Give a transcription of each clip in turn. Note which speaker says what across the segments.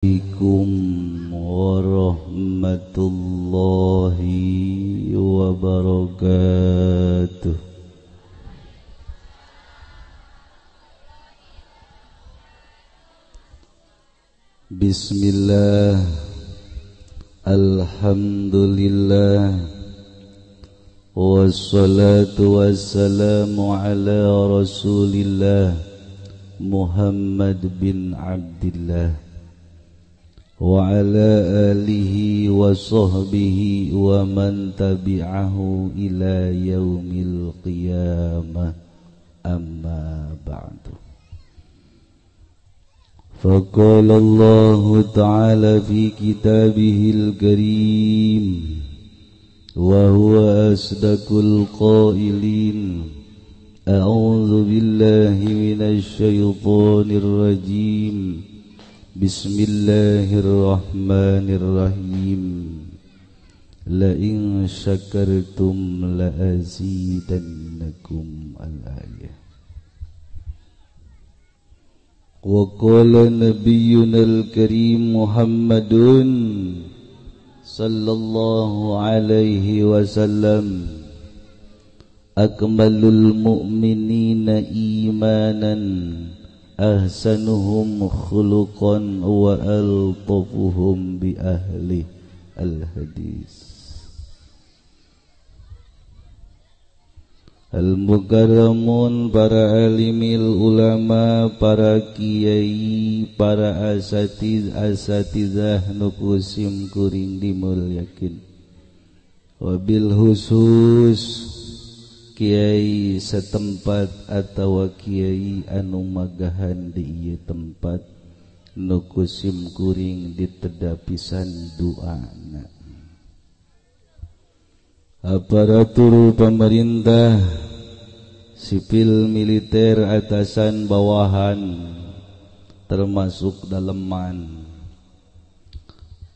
Speaker 1: Assalamualaikum warahmatullahi wabarakatuh. Bismillah, alhamdulillah, wassalatu wassalamu ala rasulillah Muhammad bin Abdillah wa ala alihi wa sahbihi wa man tabi'ahu ila yaumil qiyamah, amma ba'du. Faqala Allahu ta'ala fi kitabihil karim wa huwa asdaqul qailin. A'udzu billahi minasy syaithanir rajim. Bismillahirrahmanirrahim. La in syakartum la azidannakum. Al-ayah. Wa qala nabiyyuna al-karim Muhammadun sallallahu alaihi wasallam, akmalul mu'minina imanan ahsanuhum khuluqan wa altafuhum bi ahli. Al-hadis. Al-mukarramun, para alimil ulama, para kiai, para asatiz asatizah nukusim kuring dimulyakin, wabil khusus kiai setempat atau kiai anu magahan di ieu tempat nukusim kuring ditedapisan duana. Aparatur pemerintah sipil militer atasan bawahan termasuk daleman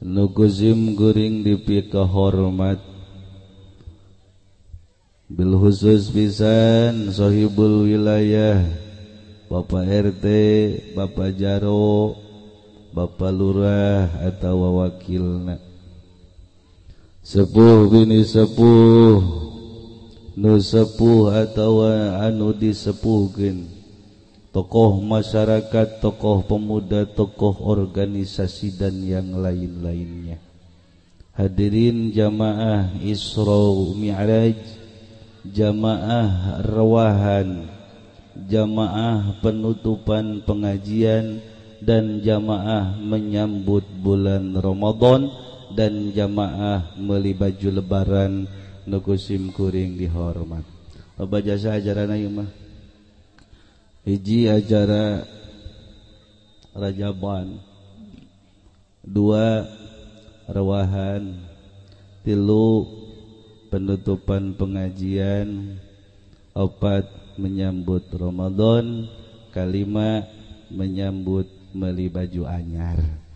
Speaker 1: nukusim kuring dipikahormat, bil khusus pisan sohibul wilayah, Bapak RT, Bapak Jaro, Bapak Lurah atau wakilna. Sepuh bini sepuh, nu sepuh atau anu disepuhkeun, tokoh masyarakat, tokoh pemuda, tokoh organisasi dan yang lain-lainnya. Hadirin jamaah Isra Mi'raj, jamaah rawahan, jamaah penutupan pengajian, dan jamaah menyambut bulan Ramadan, dan jamaah meli baju lebaran nukusim kuring dihormat. Loba jasa ajarana ieu mah. Hiji acara Rajaban, dua rawahan, tilu penutupan pengajian, opat menyambut Ramadan, kalima menyambut meli baju anyar.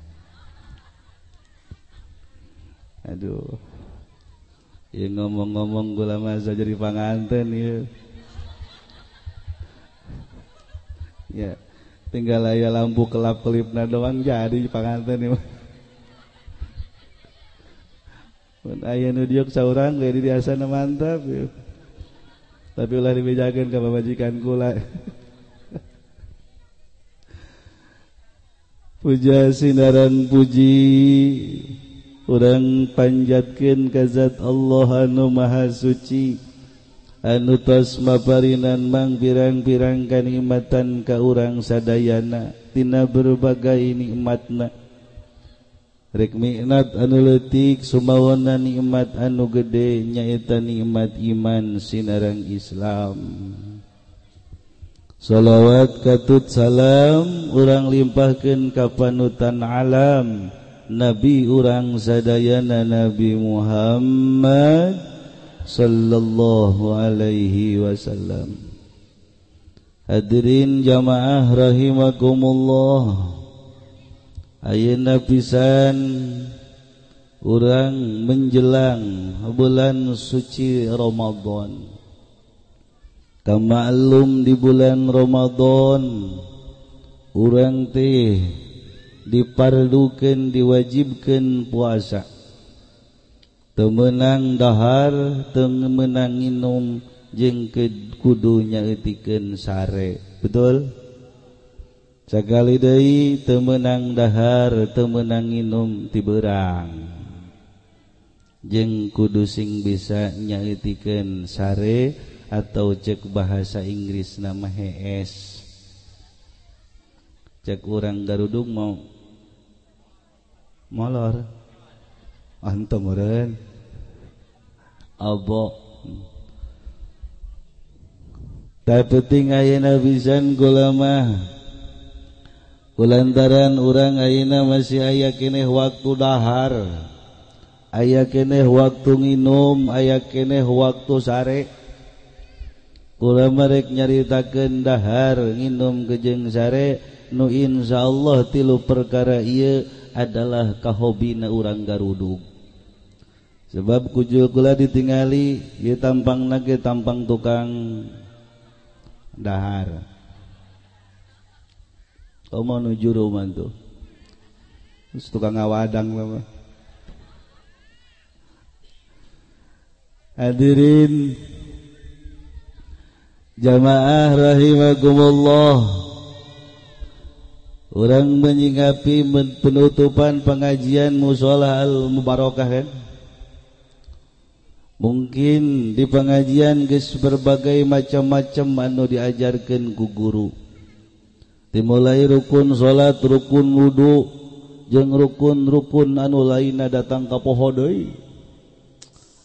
Speaker 1: Aduh, ya ngomong-ngomong gula masa jadi panganten ya. Ya, tinggal aya lampu kelap-kelipna doang jadi panganten ya. Mun aya nu diuk saurang we di biasana mantap ya. Tapi ulah dibejakeun ka pamajikan kula. Puja sinaran puji urang panjatkeun ka zat Allah anu maha suci, anu tos maparinan mang pirang-pirang kanikmatan ka urang sadayana tina berbagai nikmatna. Rek nikmat anu leutik sumawana nikmat anu gede nyaeta nikmat iman sinarang Islam. Salawat katut salam urang limpahkeun ka panutan alam Nabi urang sadayana Nabi Muhammad sallallahu alaihi wasallam. Hadirin jamaah rahimakumullah, ayeuna pisan urang menjelang bulan suci Ramadan. Kamaklum di bulan Ramadan urang teh Diparlukeun diwajibkeun puasa. Teu meunang dahar, teu meunang nginum jeung kudu nyaeutikeun sare. Betul? Sakali deui teu meunang dahar, teu meunang nginum ti beurang. Jeung kudu sing bisa nyaeutikeun sare atau cek bahasa Inggris nama hees. Cek urang Garudung mau molor antum meureun abo. Tah penting ayeuna pisan kula mah kulantaran urang ayeuna masih aya keneh waktu dahar, aya keneh waktu nginum, aya keneh waktu sare. Kula mah rek nyaritakeun dahar, nginum jeung sare nu insyaallah tilu perkara ieu adalah kahobina urang Garudug. Sebab kujul kula ditingali ieu tampangna ge tampang tukang dahar. Komo nu juru mah tuh. Terus tukang ngawadang mah. Hadirin jamaah rahimakumullah. Orang menyinggapi penutupan pengajian musholah al-mubarakah kan? Mungkin di pengajian geus berbagai macam-macam anu diajarkeun ku guru. Dimulai rukun salat, rukun wudu, jeung rukun-rukun anu lainna datang ka poho deui.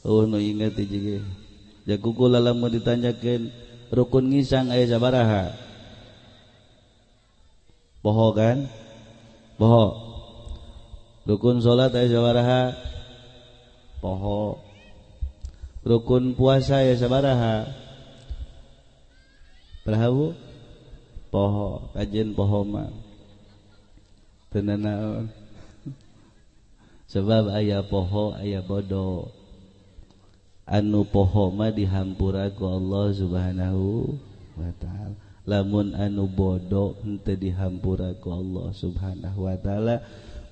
Speaker 1: Oh nu inget hiji ge. Jago kula lamun ditanyakeun rukun ngisang aya sabaraha? Poho kan? Poho. Rukun salat aya sabaraha? Poho. Rukun puasa aya sabaraha? Baraha Bu? Poho. Kajian poho mah. Teu nanaon. Sebab aya poho aya bodoh. Anu poho mah dihampura ku Allah Subhanahu wa taala. Lamun anu bodoh henteu dihampura ku Allah Subhanahu wa taala.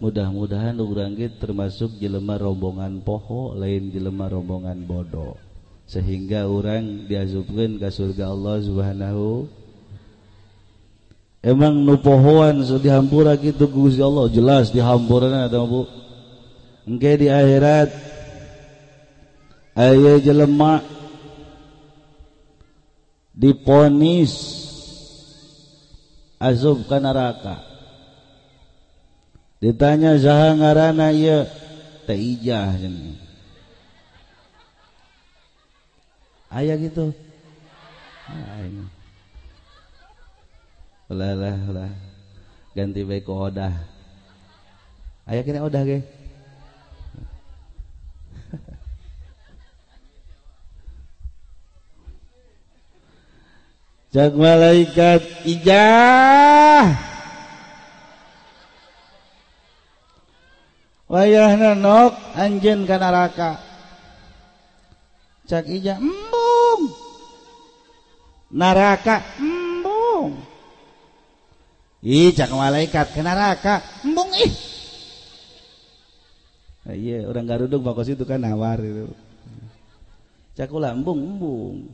Speaker 1: Mudah-mudahan urang ge termasuk jelema rombongan poho lain jelema rombongan bodoh, sehingga urang diasupkeun ka surga Allah Subhanahu. Emang nu pohoan dihampura kitu ku Gusti Allah, jelas dihampurana tah Bu. Engke di akhirat aya jelema diponis asup ka neraka. Ditanya saha ngaranna ieu? Teh Ijah cenah. Aya gitu. Ulah lah ulah. Ganti bae ku odah. Aya kene odah ge. Cak malaikat Ijah. Wayahna nok anjeun ka neraka. Cak Ijah embung. Neraka embung. Ih cak malaikat ke neraka embung ih. Nah, iya orang Garudung bakos itu kan nawar itu. Cak kula embung embung.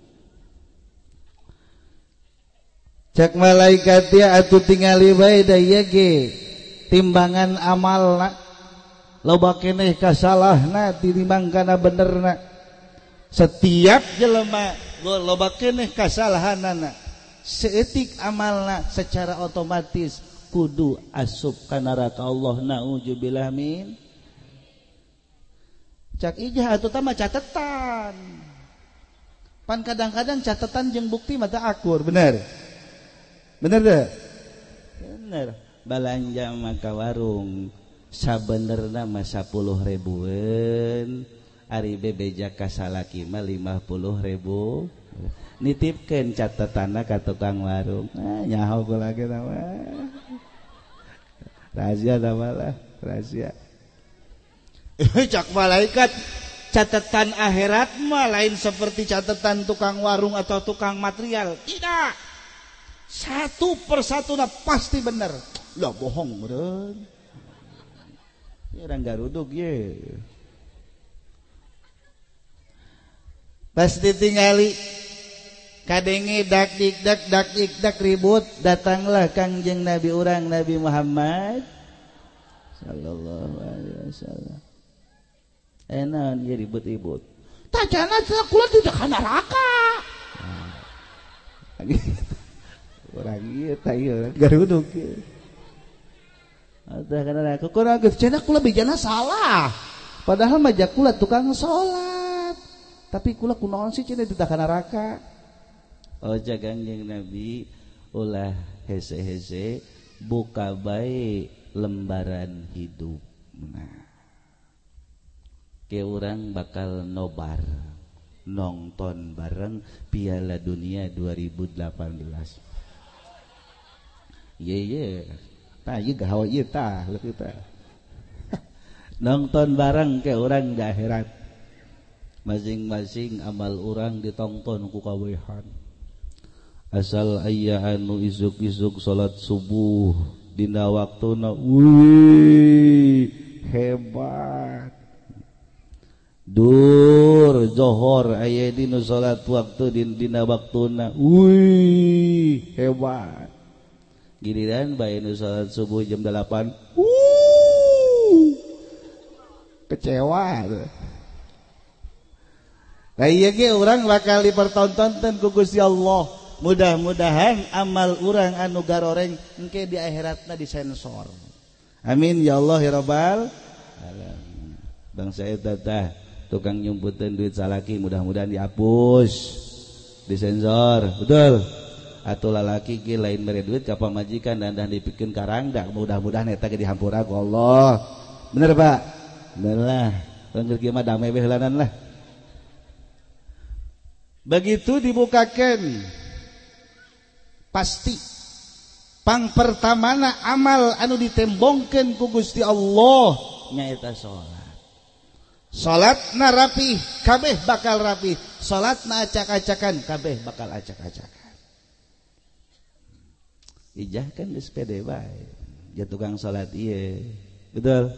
Speaker 1: Cak malaikat ya atuh tingali bae da ieu ge timbangan amalna loba keneh kasalahna tinimbang kana benerna. Setiap jelema loba keneh kasalahanana seetik amalna secara otomatis kudu asup ka neraka Allah, naudzubillah min. Cak Ijah atuh tah mah catetan. Pan kadang-kadang catatan jeung bukti mah teu akur, bener? Bener deh? Bener. Balanja maka warung sabenerna mah 10 ribuan, ari bebeja ka salaki mah 50.000. Nitipkeun catatanna ka tukang warung. Ah, nyaho kula ge mah. Rahasia tah lah, rahasia. Cak malaikat catatan akhirat mah lain seperti catatan tukang warung atau tukang material. Tidak. Satu persatu nah pasti bener. Lah bohong meureun. Orang garuduk ye. Pas ditinggali kadenge dak dik dak dak dik dak ribut, datanglah Kangjeng Nabi urang Nabi Muhammad sallallahu alaihi wasallam. Enak dia ribut-ribut. Tajana kula tidak ka neraka. Orang ieu tah ieu orang garuduk ieu. Tah ka neraka kurang geus cenah kula bijana salah. Padahal mah kula tukang salat. Tapi kula kunaon sih cenah tidak ka neraka. Oh Kangjeng Nabi ulah hese-hese buka bae lembaran hidup. Nah, ke orang bakal nobar nonton bareng Piala Dunia 2018. Ye ye, tah ieu gahawa ieu tah leuh tah. Nonton bareng ke orang di akhirat. Masing-masing amal orang ditonton ku kawehan. Asal aya anu isuk-isuk salat subuh dina waktuna, wih hebat. Dur johor aya dina salat waktu dina waktuna, wih hebat. Giliran bae nu salat subuh jam 8, kecewa. Nah ieu ge urang bakal dipertontonkeun ku Gusti Allah. Mudah-mudahan amal urang anu garoreng engke di akhiratna disensor. Amin ya Allah ya rabbal alamin. Bangsa eta tah tukang nyumputeun duit salaki mudah-mudahan dihapus, disensor, betul. Atau lalaki ge lain mere duit ka pamajikan dan dipikeun karangda, mudah-mudahan eta ge dihampura ku Allah. Bener Pak? Bener lah. Urang kieu mah damai we heulanan lah. Begitu dibukakeun pasti pang pertamana amal anu ditembongkeun ku Gusti Allah nyaeta salat. Salatna rapih kabeh bakal rapih, salatna acak-acakan kabeh bakal acak-acakan. Ijah kan geus pede bae, ja tukang salat ieu. Betul?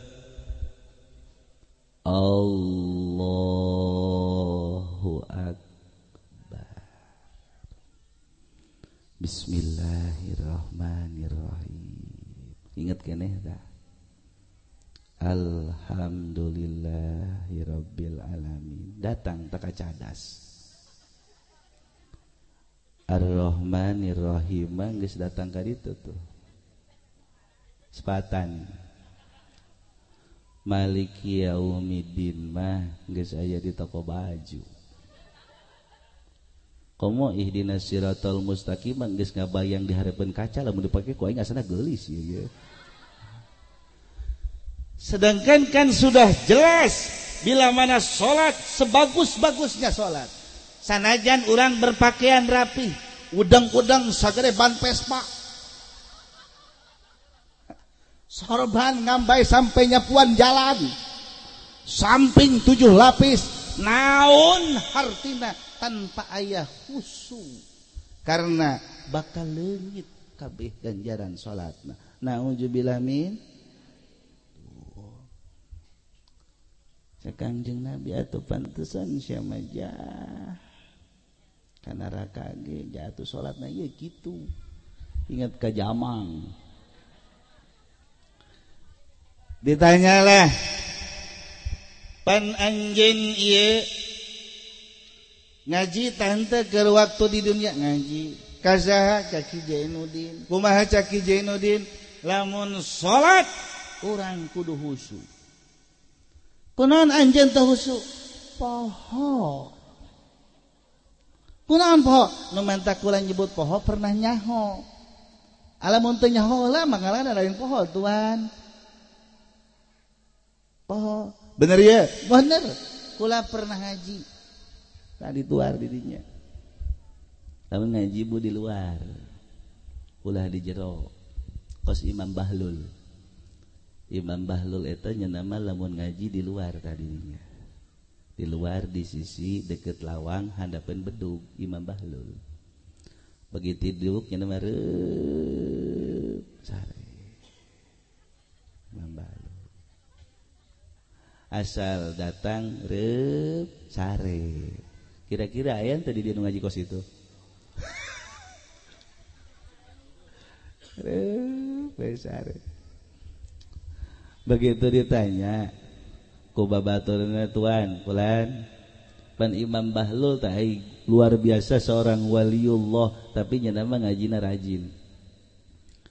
Speaker 1: Allahu akbar. Bismillahirrahmanirrahim. Ingat keneh tah. Alhamdulillahirabbil alamin. Datang teka cadas. Ar-Rahmanirrahim geus datang ka ditu tuh. Sepatan. Maliki yaumiddin mah geus aya di toko baju. Komo ihdinas siratal mustaqim geus ngabayang di hareupeun kaca lamun dipake ku aing asana geulis ieu. Sedangkan kan sudah jelas bila mana salat sebagus-bagusnya salat. Sanajan urang berpakaian rapi, udang-udang sagede ban Vespa. Sorban ngambai sampai nyapuan jalan. Samping 7 lapis, naon hartina tanpa ayah khusu. Karena bakal leungit kabeh ganjaran salatna. Nauzubillah min. Kangjeng Nabi atuh pantesan sia mah jah. Ka neraka ge jatuh salatna ieu kitu. Ingat ka jamang. Ditanyalah, pan anjeun ieu ngaji tante keur waktu di dunia ngaji. Kasaha ka Ki Jainuddin. Kumaha ca Ki Jainuddin? Lamun salat urang kudu khusyuk. Kunaon anjeun teh khusyuk? Poho. Kunaon poho? Nu mantak kula nyebut poho pernah nyaho. Alamun teu nyaho heula mangalana lain poho tuan. Poho. Bener ya? Bener. Kula pernah ngaji. Tadi tuar didinya. Lamun ngaji bu di luar. Ulah di jero. Kos Imam Bahlul. Imam Bahlul eta nyenama lamun ngaji di luar tadinya. Di luar di sisi deket lawang handapeun bedug Imam Bahlul. Begitu duduk nyenama reup sare. Imam Bahlul. Asal datang reup sare. Kira-kira aya tadi dia nu ngaji kos itu. Reup sare. Begitu ditanya ku babaturna tuan fulan pan Imam Bahlul tah luar biasa seorang waliullah tapi nya mah ngajina rajin.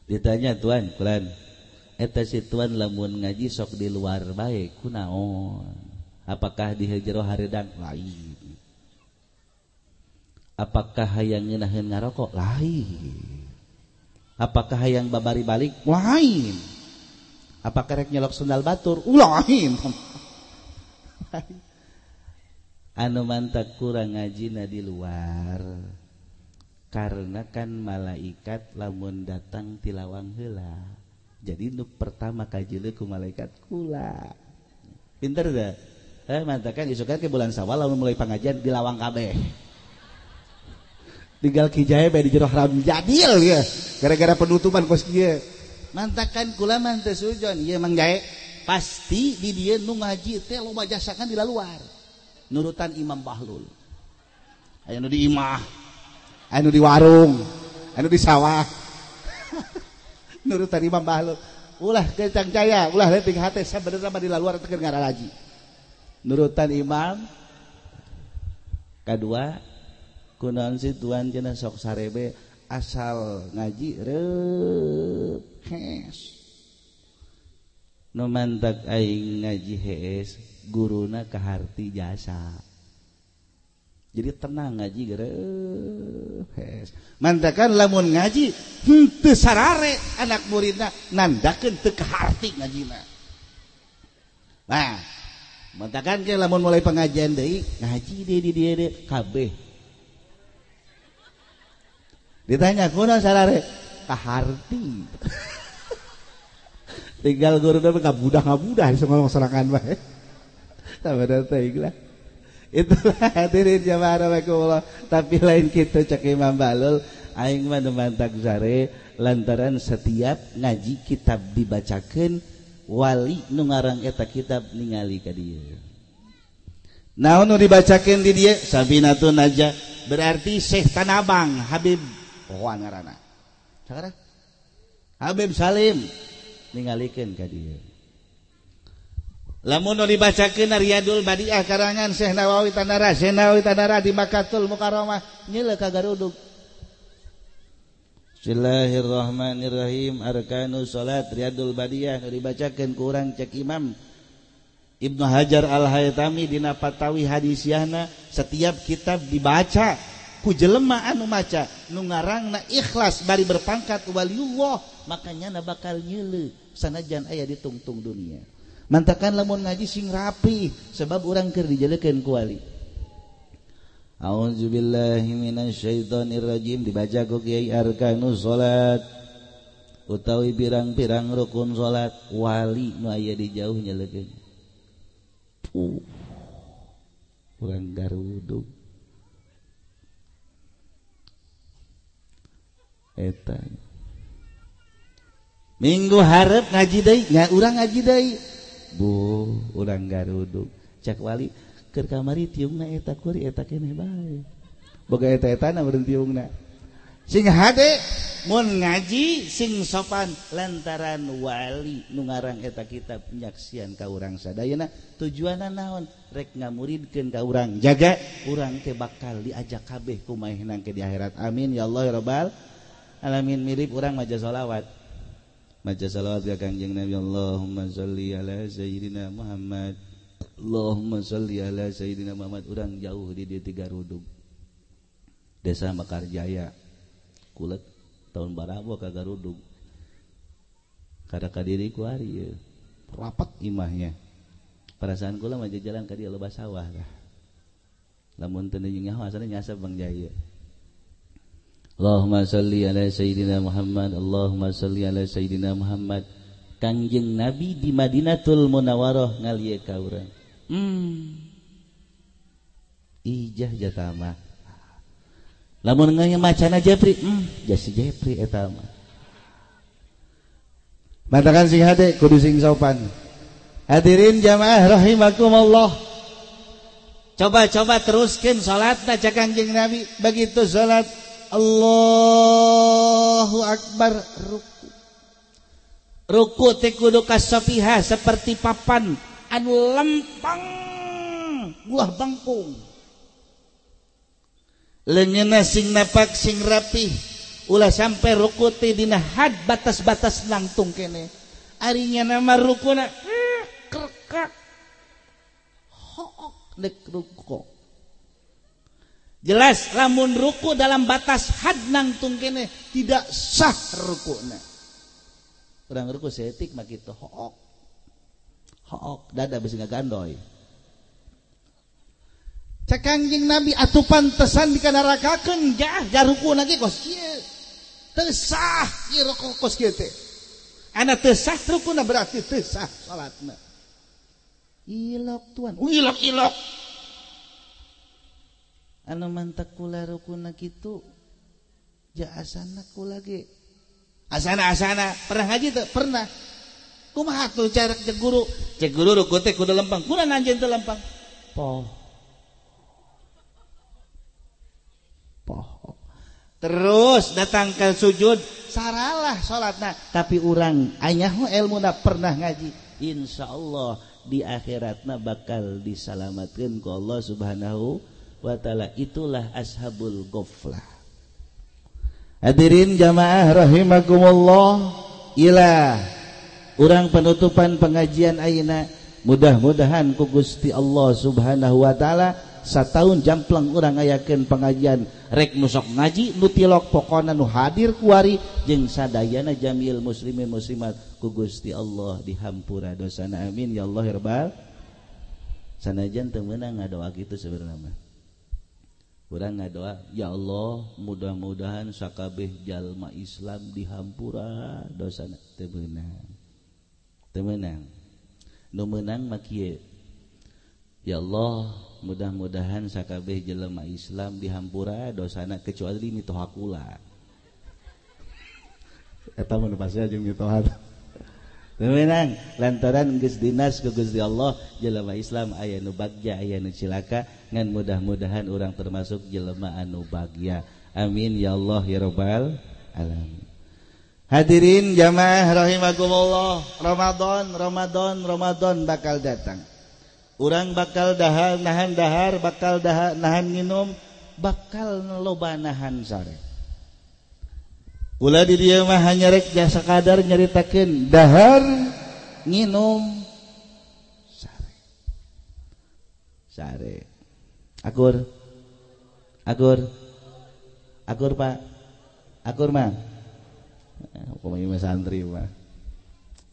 Speaker 1: Ditanya tuan fulan eta si tuan lamun ngaji sok di luar bae kunaon? Apakah di jero hareudang? Lain. Apakah hayang ngeunaheun ngarokok? Lain. Apakah hayang babari balik? Lain. Apakah rek nyelok sendal batur? Lain. Anu mantak kurang ngajina di luar karena kan malaikat lamun datang ti lawang heula. Jadi nu pertama kajeuleuh ku malaikat kula. Pinter teh? Mantakan isukan ke bulan Syawal lamun mulai pengajian di lawang kabeh. Tinggal kijae bae di jero haram jadil ya. Gara-gara penutupan kos kieu. Mantakan kula mah teu sujon ieu Mang Jae. Pasti di dieu nu ngaji teh loba jasakan di luar. Nurutan Imam Bahlul. Aya nu di imah, aya nu di warung, aya nu di sawah. Nurutan Imam Bahlul. Ulah kencang jaya, ulah leting hate sabenerna mah di luar teh keur ngararaji. Nurutan Imam kadua kunaon si tuan cenah sok sarebe asal ngaji reup hees. Nu mantak aing ngaji hees guruna kaharti jasa. Jadi tenang ngaji gereup hees. Mantakan lamun ngaji henteu sarare anak muridna nandakeun teu kaharti ngajina. Nah, mantakan ke lamun mulai pengajian deui ngaji deui di dieu deui kabeh. Ditanya kunaon sarare? Kaharti. Tinggal guruna ngabudah-ngabudah ngomong sorangan bae. Sabar teh lah. Itulah hadirin jamaah rahimakumullah. Tapi lain kitu cek Imam Bahlul, aing mah nu mantak sare lantaran setiap ngaji kitab dibacakeun wali nu ngarang eta kitab ningali ka dieu. Naon nu dibacakeun di dieu? Sabinatun Najah. Berarti Syekh Tanabang Habib pohoan ngaranna. Sakarang Habib Salim ningalikeun ka dieu. Lamun nu dibacakeun Riyadul Badiah karangan Syekh Nawawi Tanara, Syekh Nawawi Tanara di Makkatul Mukarramah nyeuleuh ka garudug. Bismillahirrahmanirrahim. Arkanus salat Riyadul Badiah nu dibacakeun ku urang cek Imam Ibnu Hajar Al-Haytami dina Fatawi Hadisiahna, setiap kitab dibaca ku jelema anu maca nu ngarangna ikhlas bari berpangkat waliullah, makanya na bakal nyeuleuh sanajan aya di tungtung dunia. Mantakan lamun ngaji sing rapi sebab urang keur dijelekeun ku wali. A'udzubillahi minasyaitonirrajim dibaca ku Kiai arkanus salat utawi pirang-pirang rukun salat wali nu aya di jauh nyelekeun. Urang garudug. Eta. Minggu hareup ngaji deui, nya urang ngaji deui. Bu, urang garudug. Cak wali keur kamari tiungna eta kuri eta keneh bae. Boga eta-etana beureun tiungna. Sing hade mun ngaji sing sopan lantaran wali nu ngarang eta kitab nyaksian ka urang sadayana tujuanna naon rek ngamuridkeun ka urang jaga urang teh bakal diajak kabeh ku maehna ke di akhirat. Amin ya Allah ya rabbal alamin. Mirip urang maca sholawat. Maca salawat ka Kangjeng Nabi. Allahumma sholli ala sayyidina Muhammad. Allahumma sholli ala sayyidina Muhammad. Urang jauh di dieu tiga rudug. Desa Mekarjaya. Kulet tahun barabo ka Garudug. Kada kadiri ku ari ieu. Rapat imahnya. Perasaan kula mah jalan ka dieu loba sawah tah. Lamun teu nyaho asana nyasab Bang Jaya. Allahumma sholli ala sayyidina Muhammad. Allahumma sholli ala sayyidina Muhammad. Kangjeng Nabi di Madinatul Munawwarah ngalieu ka urang. Ijah jatama. Lamun nganya macana Jepri, jasi Jepri eta mah. Matakan sing hade kudu sing sopan. Hadirin jamaah rahimakumullah. Coba-coba teruskan salatna cak Kanjeng Nabi. Begitu salat Allahu Akbar, ruku. Ruku teh kudu kasopiha seperti papan anu lempang buah bangkung. Leungeunna sing napak sing rapih, ulah sampai ruku teh dina had batas-batas langtung kene. Ari nya nama rukuna kerkak hook dek ruku. Jelas lamun ruku dalam batas had nangtung kene tidak sah rukuna. Urang ruku seetik mah kitu hook. Hook dada bisi ngagandoy. Cek Kanjeng Nabi atuh pantesan dikanarakakeun jaah jarukuna ge kos kieu. Teu sah ieu ruku kos kieu teh. Ana teu sah rukuna berarti teu sah salatna. Ilok tuan, ilok-ilok. Anu mantak kula rukuna kitu ja asana kula ge. Asana-asana pernah ngaji teu? Pernah. Kumaha tuh cara cek guru? Cek guru ruku teh kudu lempang. Kuna anjeun teu lempang? Poh. Poh. Terus datang ke sujud, saralah salatna, tapi urang anyahu ilmuna pernah ngaji. Insyaallah di akhiratna bakal disalamatkeun ku Allah Subhanahu wa taala. Itulah ashabul ghaflah. Hadirin jamaah rahimakumullah, ilah urang penutupan pengajian ayeuna mudah-mudahan ku Gusti Allah Subhanahu wa taala sataun jamplang urang ngayakeun pengajian rek nu sok ngaji nu tilok pokona nu hadir kuari jeung sadayana jamil muslimin muslimat ku Gusti Allah dihampura dosana, amin ya Allah ya rabbal. Sanajan teu meunang ngadoa kitu sebenarnya mah. Urang ngadoa ya Allah mudah-mudahan sakabeh jalma Islam dihampura dosana, teu meunang. Teu meunang. Nu meunang mah kieu. Ya Allah mudah-mudahan sakabeh jelema Islam dihampura dosana kecuali mitoha kula. Eta mah nu pasti jeung mitoha. Teu meunang lantaran geus dinas ku Gusti Allah jelema Islam aya nu bagja aya nu cilaka, ngan mudah-mudahan urang termasuk jelema anu bagja. Amin ya Allah ya rabbal alamin. Hadirin jamaah rahimakumullah, Ramadan Ramadan Ramadan bakal datang. Urang bakal dahar nahan dahar, bakal dahar nahan minum, bakal loba nahan sare. Kula di dieu mah hanya rek jasa kadar nyaritakeun dahar nginum sare. Sare. Akur. Akur. Akur Pak. Akur mah. Kumaha mah santri mah.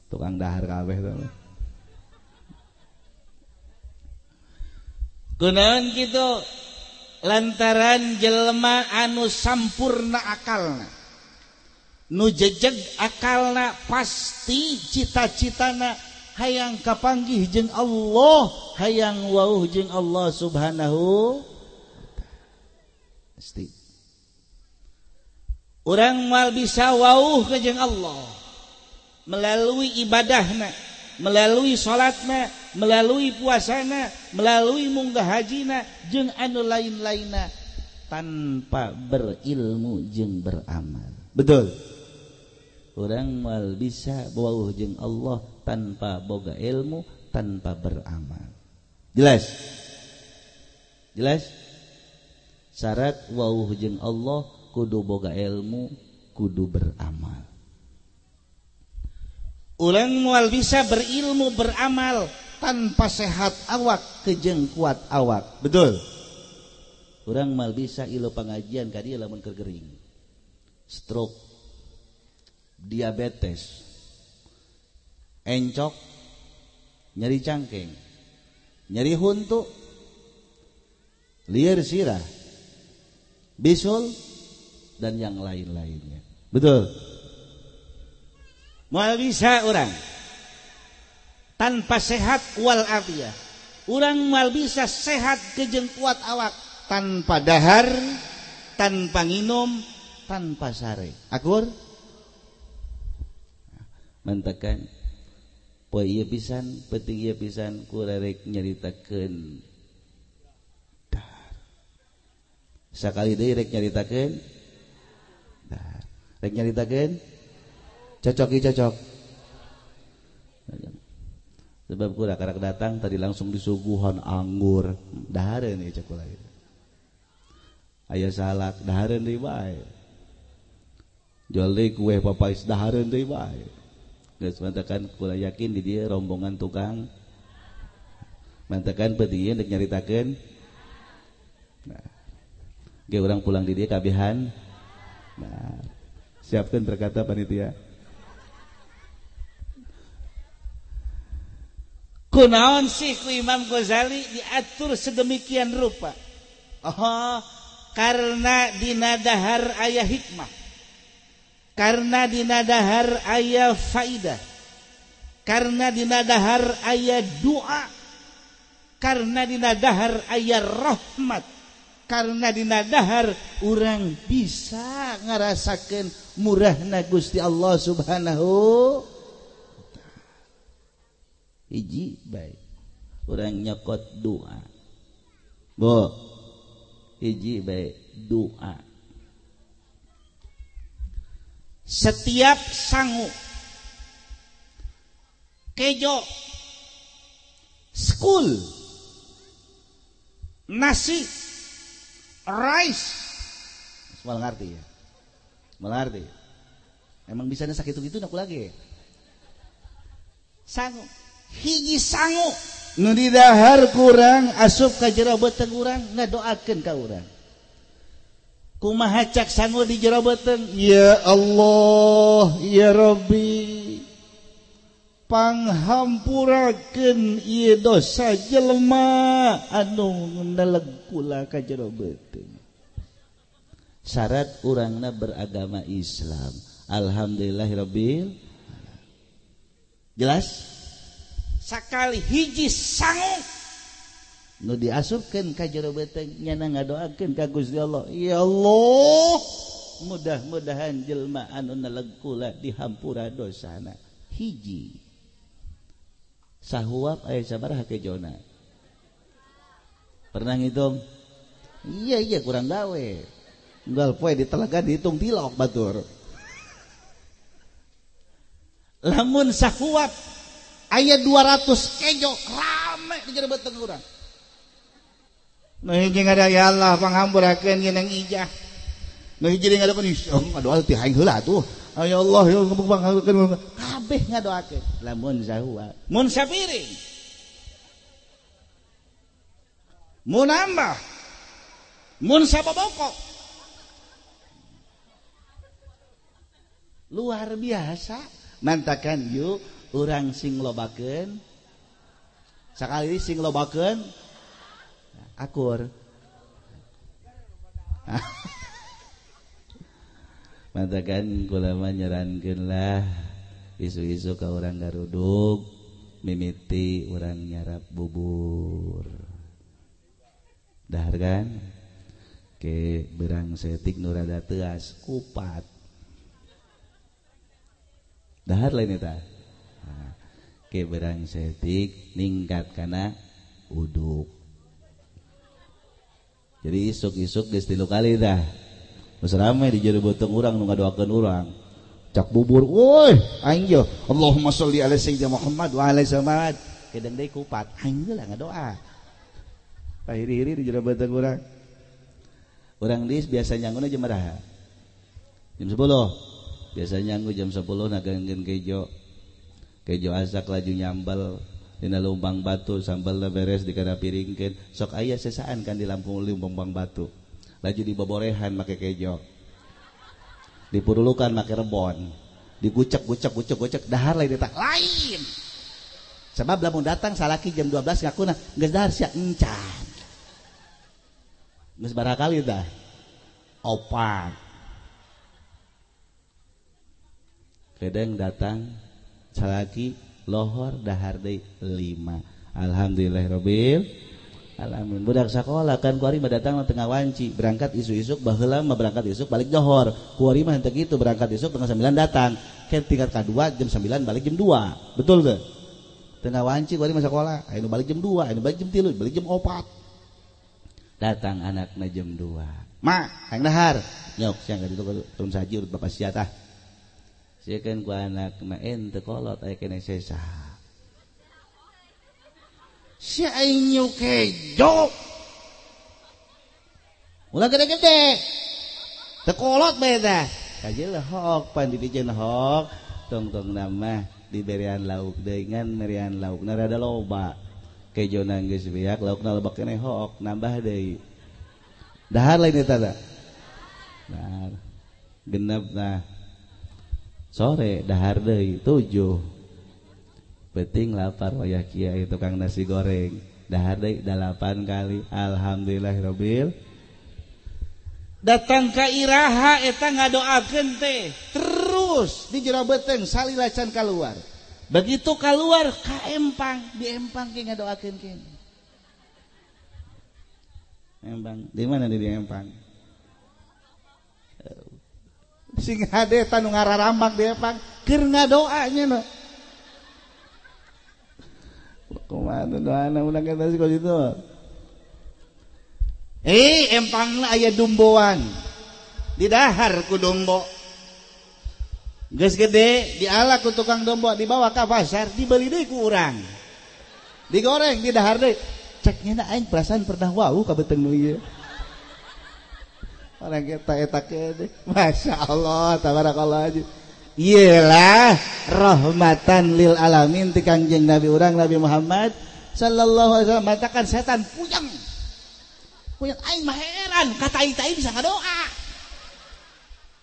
Speaker 1: Tukang dahar kabeh teh. Kunaon kitu lantaran jelema anu sampurna akalna, nu jejeg akalna pasti cita-citana hayang kapanggih jeung Allah, hayang wauh jeung Allah Subhanahu pasti. Urang moal bisa wauh ka jeung Allah melalui ibadahna, melalui salatna, melalui puasana, melalui munggah hajina jeung anu lain-lainna tanpa berilmu jeung beramal. Betul. Urang moal bisa wauh jeung Allah tanpa boga ilmu, tanpa beramal. Jelas? Jelas? Syarat wauh jeung Allah kudu boga ilmu, kudu beramal. Urang moal bisa berilmu beramal tanpa sehat awak kejeng kuat awak. Betul. Urang moal bisa ilu pengajian ka dieu lamun keur gering. Stroke, diabetes, encok, nyeri cangkeng, nyeri huntu, liar sirah, bisul, dan yang lain-lainnya. Betul. Moal bisa orang tanpa sehat wal afiyah. Urang moal bisa sehat kejeng kuat awak tanpa dahar, tanpa nginum, tanpa sare. Akur? Mantekan Poe ieu pisan, penting ieu pisan ku rek nyaritakeun. Dahar. Sakali deui rek nyaritakeun. Dahar. Rek nyaritakeun. Cocok ieu cocok. Sebab kula karak datang tadi langsung disuguhan anggur. Dahareun ieu cek kula ieu. Aya salak dahareun deui bae. Jual deui kue papais dahareun deui bae. Geus mantakan kula yakin di dieu rombongan tukang. Mantakan penting ieu rek nyaritakeun. Nah. Ge urang pulang di dieu kabehan. Nah, siapkeun berkata panitia. Kunaon sih ku Imam Ghazali diatur sedemikian rupa? Oh, karena dina dahar aya hikmah. Karena dina dahar aya faidah. Karena dina dahar aya doa. Karena dina dahar aya rahmat. Karena dina dahar urang bisa ngarasakeun murahna Gusti Allah Subhanahu. Hiji baik urang nyokot doa. Bo hiji baik doa. Setiap sangu kejo school nasi rice semua ngerti ya, mengerti. Emang bisa sakit gitu aku lagi sangu hiji sangu nu didahar kurang asup ka jero beuteung urang ngadoakeun ka urang. Kumaha cak sangu di jero beuteung? Ya Allah, ya Rabbi, panghampurakeun ieu dosa jelema anu neleg kula ka jero beuteung. Syarat urangna beragama Islam. Alhamdulillahirabbil. Jelas? Sakali hiji sangu nu diasupkeun ka jero beuteung nyana ngadoakeun ka Gusti Allah. Ya Allah, mudah-mudahan jelema anu neleg kula dihampura dosana. Hiji sahuap aya sabaraha kejona? Pernah ngitung? Iya iya kurang gawe. Unggal poe di telaga dihitung tilok batur. Lamun sahuap aya 200 kejo rame di jero beuteung urang. Nu hiji ngada ya Allah panghampurakeun ieu nang ijah. Nu hiji deui ngadakeun ngadoa ti aing heula atuh. Ya Allah ya panghampurakeun kabeh ngadoakeun. Lamun sahua, mun sapiring. Mun nambah. Mun sababoko. Luar biasa. Mantakan yuk urang sing lobakeun. Sakali sing lobakeun akur. Mantakan kula mah nyarankeun lah isu-isu ka urang garuduk mimiti urang nyarap bubur. Dahar kan? Ke berang setik nu rada teuas kupat. Dahar lain eta. Ke berang setik ningkat kana uduk. Jadi isuk-isuk geus 3 kali dah. Geus rame di jero beuteung urang nu ngadoakeun urang. Cak bubur, woi, aing ye. Allahumma sholli ala sayyidina Muhammad wa ala samad. Kedeng deui kupat, aing lah ngadoa. Pahiri-hiri di jero beuteung urang. Urang dis biasa nyanguna jam baraha? Jam 10. Biasa nyanggu jam 10 nagangkeun kejo. Kejo asak laju nyambel dina lumbang batu, sambelna beres dikana piringkeun. Sok aya sesaan kan di Lampung lumbang batu. Laju diboborehan make kejo. Dipurulukan make rebon. Digucek gucek gucek gucek dahar lain eta lain. Sebab lamun datang salaki jam 12 ngakuna geus dahar sia encan. Geus baraha kali dah? Opat. Kadang datang salaki lohor dahar deui 5. Alhamdulillahirabbil alamin. Budak sakola kan kuari mah datang tengah wanci, berangkat isuk-isuk baheula mah berangkat isuk balik johor. Kuari mah henteu kitu, berangkat isuk tengah 9 datang. Ke tingkat kadua jam 9 balik jam 2. Betul teu? Tengah wanci kuari mah sekolah, aya nu balik jam 2, aya nu balik jam 3, balik jam 4. Datang anakna jam 2. Ma, hayang dahar. Nyok siang ka ditu turun saji urut bapak sia tah. Sieun ku anakna ente kolot aya keneh sesa. Sia aing nyuk kejo. Ulah gede-gede. Teu kolot bae tah. Kajeul hok pan dipiceun hok tong-tong nama diberian lauk deui ngan merian laukna rada loba. Kejona geus beak laukna loba keneh hok nambah deui. Dahar lain eta tah. Dahar. Genep tah. Sore dahar deui 7. Penting lapar wayah kiai tukang nasi goreng. Dahar deui 8 kali. Alhamdulillahirabbil. Datang ka iraha eta ngadoakeun teh terus di jero beuteung salila can kaluar. Begitu kaluar ka empang, di empang ke ngadoakeun keneh. Empang, di mana di empang? Sing hade tanu ngararambak di empang keur ngadoa nya nu. Kumaha doana urang eta sih kitu. Empangna aya dumboan. Didahar ku dombo. Geus gede diala ku tukang dombo dibawa ka pasar dibeli deui ku urang. Digoreng didahar deui. Cek nya aing perasaan pernah wau ka beuteung nu ieu. Orang eta eta keun. Masya Allah tabarakallah aja. Iyalah rahmatan lil alamin ti Kangjeng Nabi urang Nabi Muhammad sallallahu alaihi wasallam matakan setan puyeng. Puyeng aing mah heran ka tai-tai bisa ngadoa.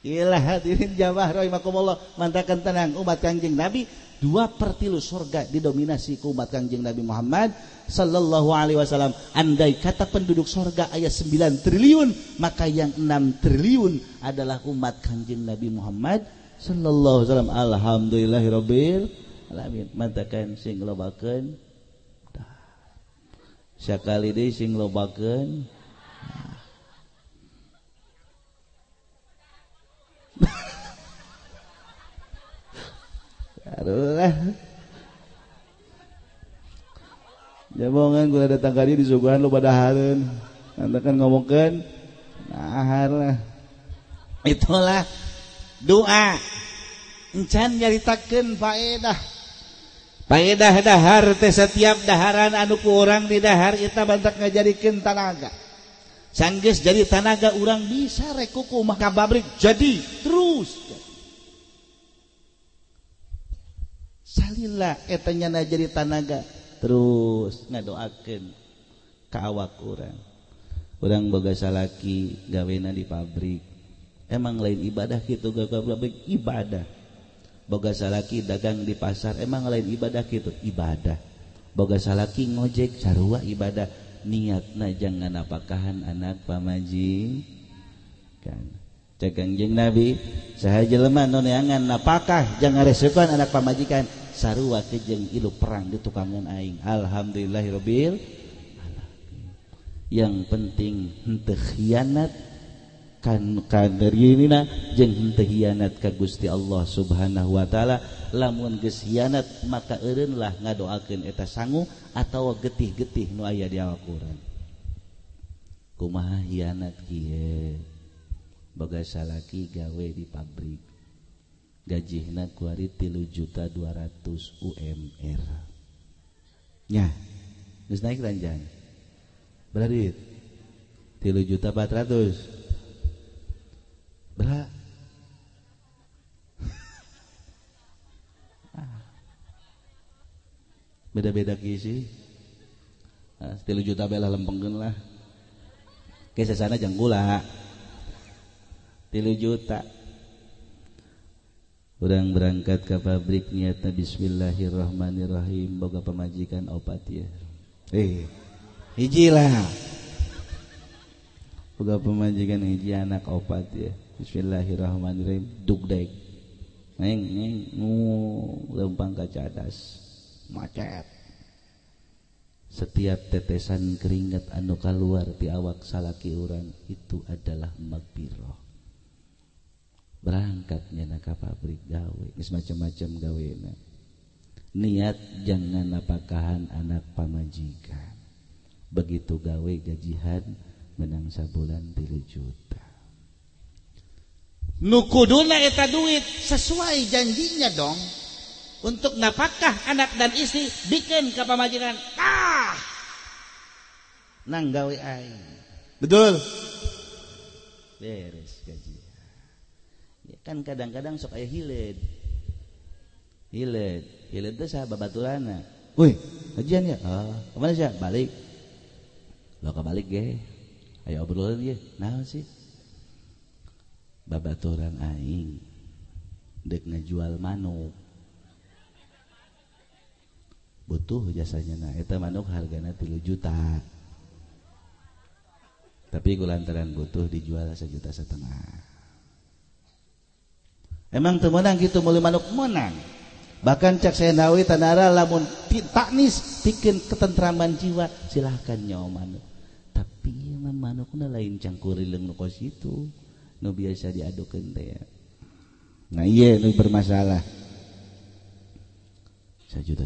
Speaker 1: Iyalah hadirin jamaah rahimakumullah mantakan tenang umat Kangjeng Nabi 2/3 surga didominasi ku umat Kangjeng Nabi Muhammad sallallahu alaihi wasallam. Andai kata penduduk surga aya 9 triliun, maka yang 6 triliun adalah umat Kangjeng Nabi Muhammad sallallahu alaihi wasallam. Alhamdulillahirabbil alamin. Mantakan sing lobakeun sakali deui sing lobakeun. Aduh lah. Jabongan gua datang kali disuguhan lu padahareun. Nanti ngomongkeun nahar lah. Itulah doa. Encan nyaritakeun faedah. Faedah dahar teh setiap daharan anu ku urang di dahar eta bantak ngajadikeun tanaga. Sanggeus jadi tanaga urang bisa rek kuku mah ka pabrik jadi terus. Salila eta nyana jadi tanaga terus ngadoakeun ka awak urang. Urang boga salaki gawena di pabrik. Emang lain ibadah kitu gawe pabrik ibadah. Boga salaki dagang di pasar emang lain ibadah kitu ibadah. Boga salaki ngojek sarua ibadah. Niatna jangan napakahan anak pamajikan. Cek Kangjeng Nabi saha jelema nu neangan napakah jangan resepan anak pamajikan sarua kejeng ilu perang di tukangan aing. Alhamdulillahirabbil alamin. Yang penting henteu khianat kan kaderina jeung henteu khianat ka Gusti Allah Subhanahu wa taala. Lamun geus khianat maka eureunlah ngadoakeun eta sangu atawa getih-getih nu aya di awak urang. Kumaha khianat kieu? Boga salaki gawe di pabrik. Gajihna kuari 3.200.000 UMR. Nya, geus naik ranjang. Berapa duit? 3.400.000. Berapa? Beda-beda kisi. 3 juta belah lempengkeun lah. Ke sasana jang gula. 3 juta. Urang berangkat ke pabrik niatna bismillahirrahmanirrahim boga pamajikan opat ya. Hiji lah. Boga pamajikan hiji anak opat ya. Bismillahirrahmanirrahim dugdeg. Neng neng nu lempang ka cadas. Macet. Setiap tetesan keringat anu kaluar ti awak salaki urang itu adalah magfirah. Berangkatnya na ka pabrik gawe, geus macam-macam gawena. Niat jangan napakahan anak pamajikan. Begitu gawe gajihan menang sabulan 3 juta. Nu kuduna eta duit sesuai janjinya dong. Untuk napakah anak dan istri bikin ka pamajikan. Ah. Nang gawe aing. Betul. Beres gajian. Ya kan kadang-kadang sok aya hileud. Hileud, hileud teh saha babaturana. Woi, gajian ya? Ah, kemana sih? Balik. Lo kebalik ge. Ayo obrolan ge. Naon sih? Babaturan aing dek ngajual manuk. Butuh jasanya nah eta manuk hargana 3 juta. Tapi kulantaran butuh dijual 1,5 juta. Emang teu meunang kitu meuli manuk meunang. Bahkan cak saya nawi tanara lamun taknis pikeun ketentraman jiwa silahkan nyawa manuk. Tapi mah manukna lain cangkurileung nu kos kitu. Nu biasa diadukeun teh. Nah ieu nu bermasalah. 1,5 juta.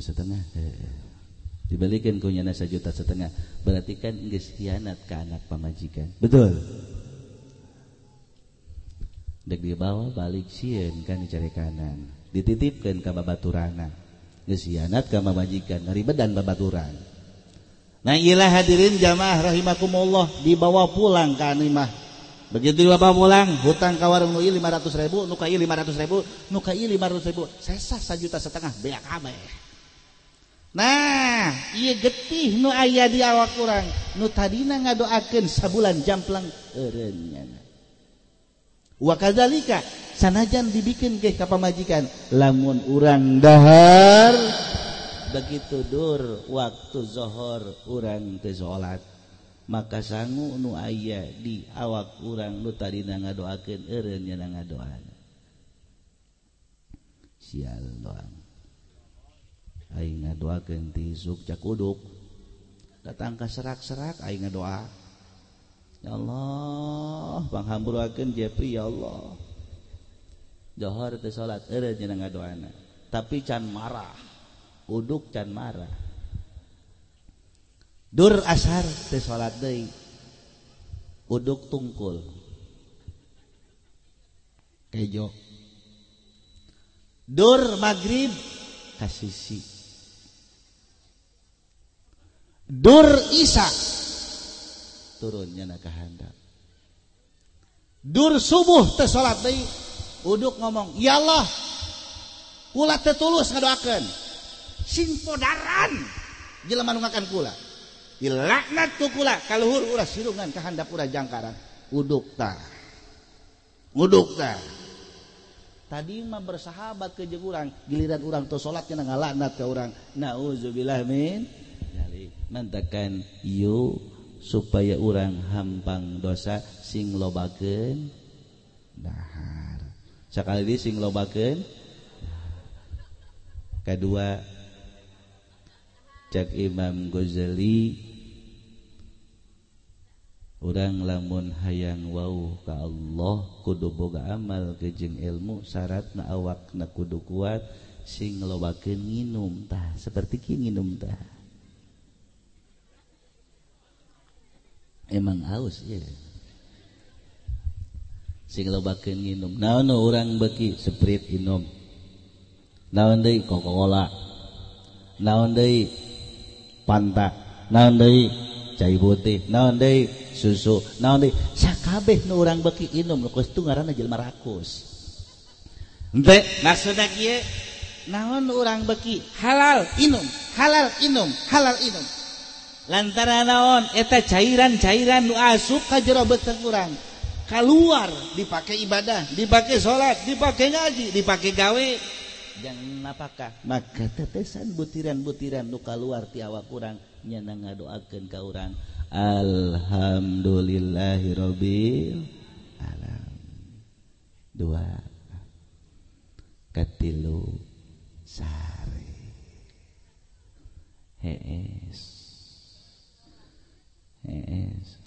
Speaker 1: Dibalikin ku nyana 1,5 juta. Berarti kan geus khianat ka anak pamajikan. Betul. Dek dibawa balik sieun kan dicari kanan. Dititipkeun ka babaturana. Geus khianat ka pamajikan, ngaribedan babaturan. Nah iyalah hadirin jamaah rahimakumullah, dibawa pulang ka imah. Begitu dibawa pulang, hutang ka warung nu ieu 500.000, nu ka ieu 500.000, nu ka ieu 500.000, sesa 1,5 juta beak kabeh. Nah, ieu getih nu aya di awak urang, nu tadina ngadoakeun sabulan jamplang eureun nyana. Wa kadzalika sanajan dibikin ge ka pamajikan, lamun urang dahar begitu dur waktu zuhur urang teu salat, maka sangu nu aya di awak urang nu tadina ngadoakeun eureun nyana ngadoana. Sial doang. Aing ngadoakeun ti isuk cakuduk datang ka serak-serak aing ngadoa ya Allah panghampurakeun Jepri ya Allah johor teu salat eureun cenah ngadoana tapi can marah uduk can marah dur asar teu salat deui uduk tungkul kejo dur magrib kasisi dur isya turunnya nak kahandap dur subuh teh salat deui uduk ngomong ya Allah kula teh tulus ngadoakeun sing podaran jelema nu ngakan kula dilaknat ku kula kaluhur ulah sirungan kahandap ulah jangkaran uduk tah tadi mah bersahabat ke jeung urang giliran urang teu salat nya ngalaknat ka urang naudzubillah min dzalik. Mantakan yu supaya urang hampang dosa sing lobakeun dahar. Sakali deui sing lobakeun. Kadua cak Imam Ghazali urang lamun hayang wau ka Allah kudu boga amal jeung ilmu syaratna awakna kudu kuat sing lobakeun nginum tah seperti kieu nginum tah. Emang haus ya. Sing lobakeun nginum. Naon nu urang beuki Sprite inum. Naon deui Coca-Cola. Naon deui Fanta. Naon deui cai putih. Naon deui susu. Naon deui sakabeh nu urang beuki inum nu kos tu ngaranna jelema rakus. Henteu maksudna kieu naon nu urang beuki halal inum, halal inum, halal inum. Lantaran naon eta cairan-cairan nu asup ka jero beuteung urang kaluar dipake ibadah, dipake salat, dipake ngaji, dipake gawe jangan napakah maka tetesan butiran-butiran nu kaluar ti awak urang nyana ngadoakeun ka urang alhamdulillahirabbil alamin. Dua katilu sare hees hees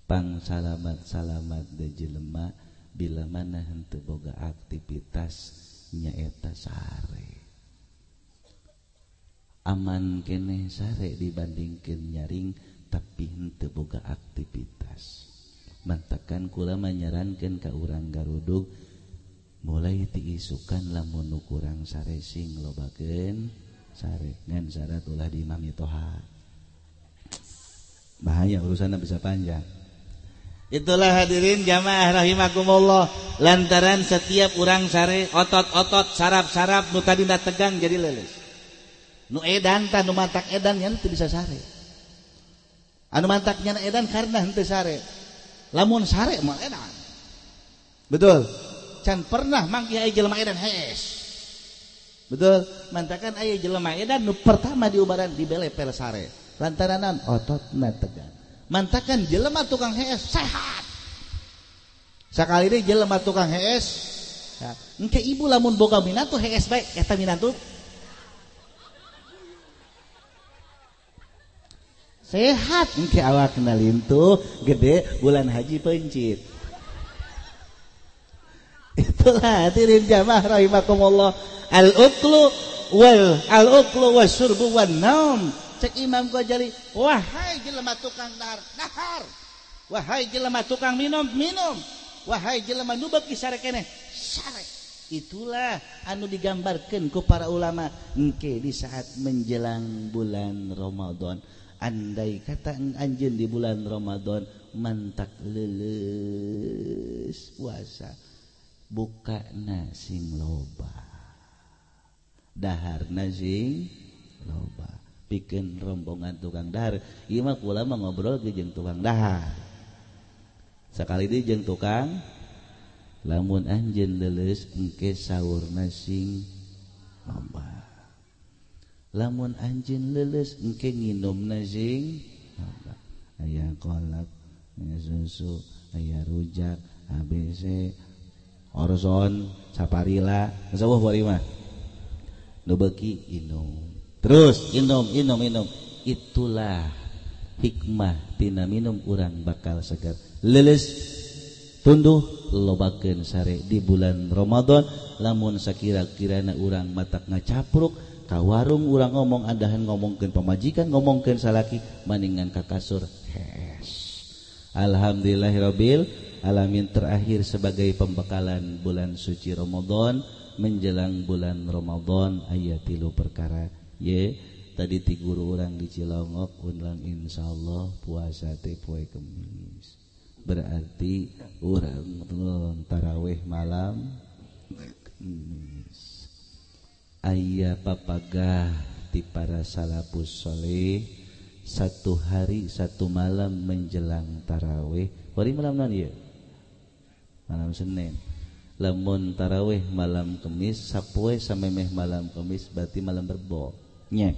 Speaker 1: pang salamat-salamat de jelema bila mana henteu boga aktivitas nyaeta sare. Aman keneh sare dibandingkeun nyaring tapi henteu boga aktivitas. Mantakan kula manyarankeun ka urang garudug mulai ti isukan lamun nu kurang sare sing lobakeun sare ngan syarat ulah di imam toha. Bahaya urusanna bisa panjang. Itulah hadirin jamaah rahimakumullah, lantaran setiap urang sare otot-otot saraf-saraf nu tadina tegang jadi leuleus. Nu edan tah nu mantak edan nya teu bisa sare. Anu mantak nya edan karena henteu sare. Lamun sare moal edan. Betul. Can pernah mangkih aya jelema edan hees. Betul. Mantakan aya jelema edan nu pertama diubaran dibelepel sare. Lantaran ototna tegang. Mantakan jelema tukang hees sehat. Sakali deui jelema tukang hees. Engke ibu lamun boga minantu hees bae eta minantu sehat. Engke awakna lintuh gede bulan haji pencit. Itulah hadirin jamaah rahimakumullah. Al-uklu wal al-uklu wasyurbu wan naum. Cek Imam Ghazali, wahai jelema tukang dahar, dahar. Wahai jelema tukang minum, minum. Wahai jelema nu beuki sare keneh, sare. Itulah anu digambarkeun ku para ulama engke di saat menjelang bulan Ramadan. Andai kata anjeun di bulan Ramadan mantak leuleus puasa, bukana sing loba, daharna sing loba, pikeun rombongan tukang dahar. Ieu mah kula mah ngobrol ge jeung tukang dahar. Sakali deui jeung tukang, lamun anjeun leuleus engke saurna sing loba. Lamun anjeun leuleus engke nginumna sing loba. Aya kolak, aya susu, aya rujak, ABC, Orson, Saparila, sawah bari mah. Nu beuki inum. Terus inum, inum, inum. Itulah hikmah tina minum urang bakal segar. Leuleus tunduh lobakeun sare di bulan Ramadan. Lamun sakira-kirana urang matak ngacapruk ka warung urang ngomong andahan ngomongkeun pamajikan ngomongkeun salaki maningan ka kasur hees. Alhamdulillahirabbil alamin. Terakhir sebagai pembekalan bulan suci Ramadan, menjelang bulan Ramadan aya tilu perkara. Ye, tadi ti guru urang di Cilongok ulang insyaallah puasa teh poe Kemis. Berarti urang tarawih malam Kemis. Aya papagah ti para salafus soleh satu hari satu malam menjelang tarawih. Hari malam naon ieu? Malam Senin. Lamun tarawih malam Kemis, sapoe samemeh malam Kemis berarti malam Rebo. Nya.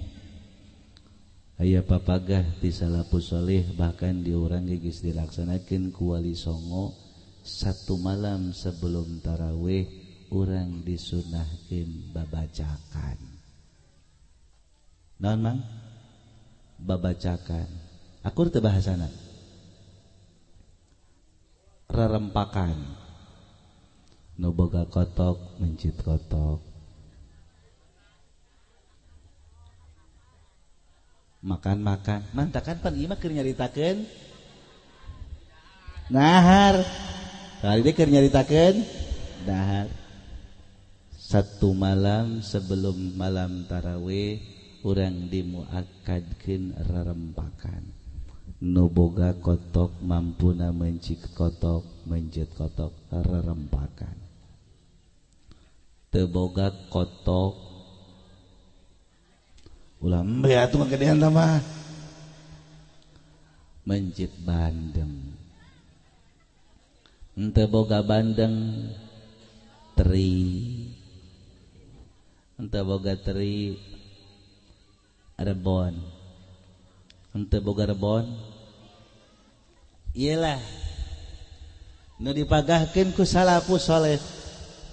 Speaker 1: Aya papagah ti salafus soleh bahkan di urang geus dilaksanakeun ku Wali Songo satu malam sebelum tarawih urang disunahkeun babacakan. Naon mang? Babacakan. Akur teu bahasana? Rerempakan. Nu boga kotok mencit kotok. Makan-makan. Mantakan pan ieu mah keur nyaritakeun nahar. Kali deui keur nyaritakeun dahar. Satu malam sebelum malam tarawih urang dimuakkadkeun rerempakan. Nu boga kotok mampuna mencit kotok, mencit kotok rerempakan. Teu boga kotok ulah embe atuh gedean tah mah. Mencit bandeng. Henteu boga bandeng teri. Henteu boga teri rebon. Henteu boga rebon. Iyalah nu dipagahkeun ku salafus soleh.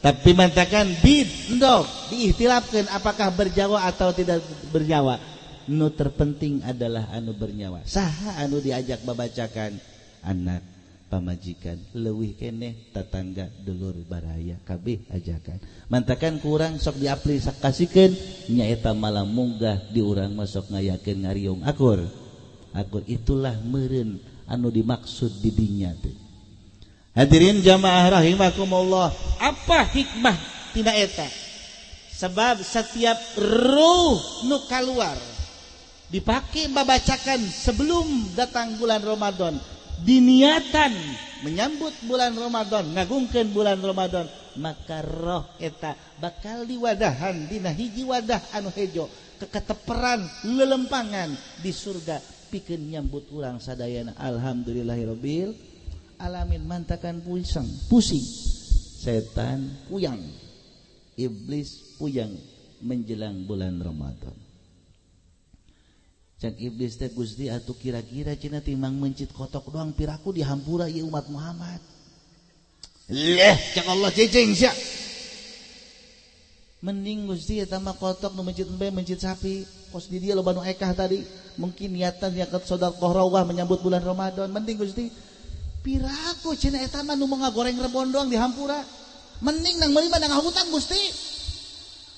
Speaker 1: Tapi mantakan bid endog diihtilafkeun apakah bernyawa atau tidak bernyawa. Nu terpenting adalah anu bernyawa. Saha anu diajak babacakan? Anak. pamajikan leuwih keneh tatangga dulur baraya kabeh ajakan mantakan kurang sok diaplikasikeun nyaeta malam munggah di urang mah sok ngayakeun ngariung akur akur itulah meureun anu dimaksud di dinya teh. Hadirin jamaah rahimakumullah, apa hikmah tina eta? Sebab setiap ruh nu kaluar dipake babacakan sebelum datang bulan Ramadan, diniatan menyambut bulan Ramadan, ngagungkeun bulan Ramadan, maka roh eta bakal diwadahan dina hiji wadah anu hejo, keketeperan lelempangan di surga pikeun nyambut urang sadayana. Alhamdulillahirabbil alamin. Mantakan pusing, pusing setan puyang, iblis puyang menjelang bulan Ramadan. Cak iblis teh Gusti atuh kira-kira cenah timang mencit kotok doang piraku dihampura ieu umat Muhammad. Leh cak Allah cicing sia. Mending Gusti eta mah kotok nu mencit embe mencit sapi. Kos di dia loba nu ekah tadi. Mungkin niatan nyaket sedekah rawah menyambut bulan Ramadan. Mending Gusti piraku cenah eta mah nu mau ngagoreng rebon doang dihampura. Mending nang meuli mah nang hutang Gusti.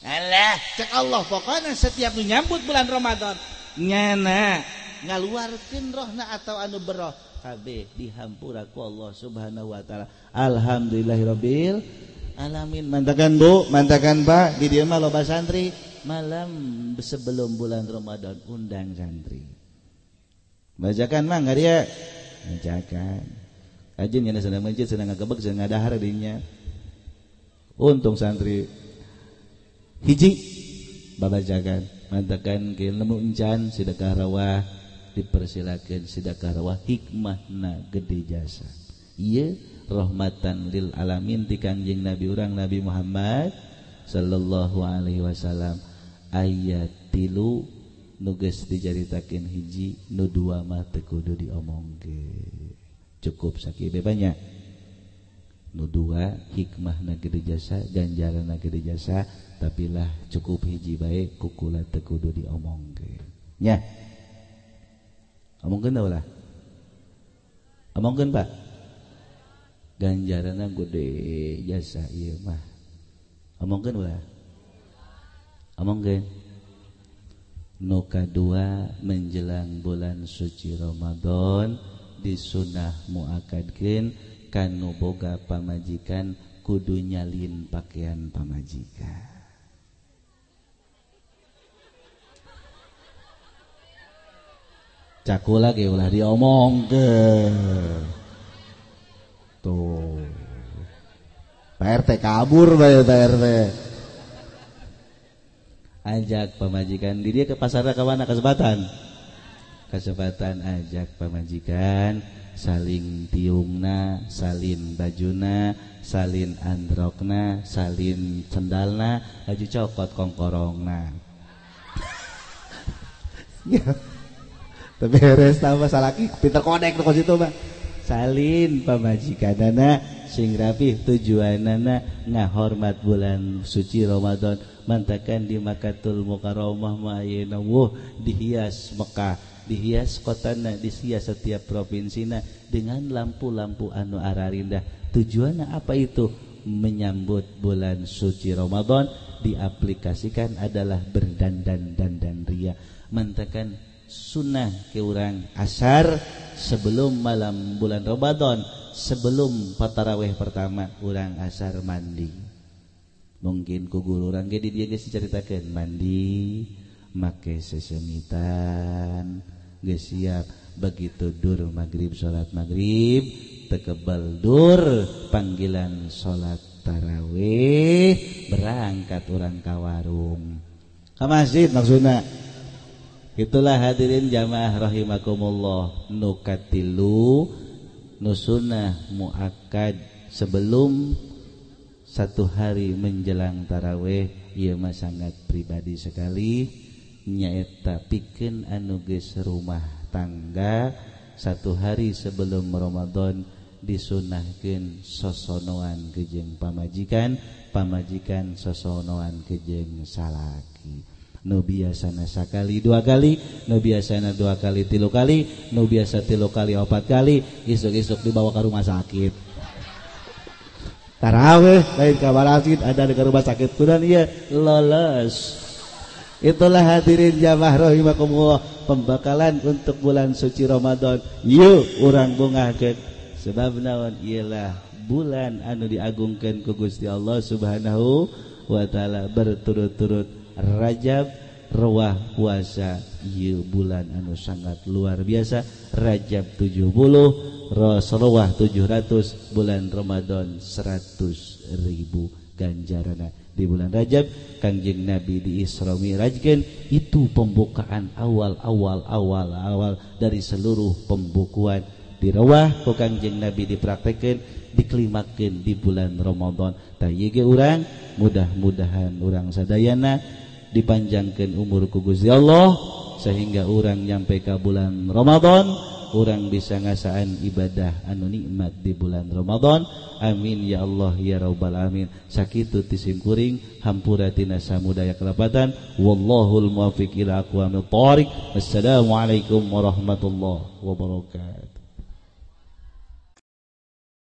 Speaker 1: Alah cak Allah pokoknya setiap nu nyambut bulan Ramadan nyana ngaluarkeun rohna atau anu beroh kabeh dihampura ku Allah Subhanahu wa taala. Alhamdulillahirabbil alamin. Mantakan Bu, mantakan Pak, di dieu mah loba santri. Malam sebelum bulan Ramadan undang santri. Bacakan mah ngaria. Bacakan. Ajeun nyana sedang mencit, sedang ngagebeg, sedang ngadahar dinya. Untung santri hiji babacakan. Mantakan ke nemu encan sedekah rawah dipersilakan sedekah rawah hikmahna gede jasa. Ieu rahmatan lil alamin ti Kangjeng Nabi urang Nabi Muhammad sallallahu alaihi wasallam. Ayat 3 nu geus dicaritakeun hiji nu dua mah teu kudu diomongkeun. Cukup sakieu banyak. Nu dua hikmahna gede jasa, ganjaranna gede jasa, tapi lah cukup hiji bae kukula teu kudu diomongkeun. Nya. Omongkeun ulah? Omongkeun Pak. Ganjaranna gede jasa ieu mah. Omongkeun ulah? Omongkeun. Nu kadua menjelang bulan suci Ramadan disunah muakadkeun kanu boga pamajikan kudu nyalin pakaian pamajikan. Caku lagi ulah diomongkeun. Tuh. Pak RT kabur bae Pak RT. Ajak pamajikan di dia ke pasar ke mana kesempatan. Kesempatan ajak pamajikan saling tiungna, salin bajuna, salin androkna, salin sendalna, baju cokot kongkorongna. Ya. Beres tambah salaki pinter kodek tuh situ mah. Salin pamajikanana sing rapih tujuanana ngahormat bulan suci Ramadan. Mantakan di Makkatul Mukarramah mah ayeuna wuh dihias Mekah, dihias kotana, dihias setiap provinsina dengan lampu-lampu anu ararindah. Tujuanna apa itu? Menyambut bulan suci Ramadan diaplikasikan adalah berdandan-dandan ria. Mantakan sunnah ke urang asar sebelum malam bulan Ramadan, sebelum tarawih pertama urang asar mandi. Mungkin ku guru urang ge di dieu geus dicaritakeun mandi make sesemitan geus siap. Begitu dur maghrib salat maghrib tekebal dur panggilan salat tarawih berangkat urang ka warung ka masjid maksudna. Itulah hadirin jamaah rahimakumullah nu katilu nu sunnah muakkad sebelum satu hari menjelang tarawih ieu mah sangat pribadi sekali nyaeta pikeun anu geus rumah tangga satu hari sebelum Ramadan disunahkeun sosonoan kejeng pamajikan, pamajikan sosonoan kejeng salaki. Nu biasana sakali dua kali, nu biasana dua kali tilu kali, nu biasa tilu kali opat kali, isuk-isuk dibawa ke rumah sakit. Tarawih lain ka masjid, ada di rumah sakit kudan ieu lolos. Itulah hadirin jamaah rahimakumullah, pembekalan untuk bulan suci Ramadan. Yuk urang bungahkeun, sebab naon ialah bulan anu diagungkeun ku Gusti Allah Subhanahu wa taala berturut-turut Rajab ruah puasa ieu bulan anu sangat luar biasa. Rajab 70, Rasulullah 700, bulan Ramadan 100.000 ganjarana. Di bulan Rajab Kangjeng Nabi di Isra Mi'rajkeun, itu pembukaan awal awal awal awal dari seluruh pembukuan di rawah ku Kangjeng Nabi dipraktekeun, diklimakeun di bulan Ramadan. Tah ieu ge urang mudah-mudahan urang sadayana dipanjangkeun umur ku Gusti Allah sehingga urang nyampe ka bulan Ramadan, urang bisa ngasaan ibadah anu nikmat di bulan Ramadan. Amin ya Allah ya rabbal alamin. Sakitu ti simkuring hampura tina samudaya kelepatan. Wallahul muwaffiq ila aqwamit thariq. Assalamualaikum warahmatullahi wabarakatuh.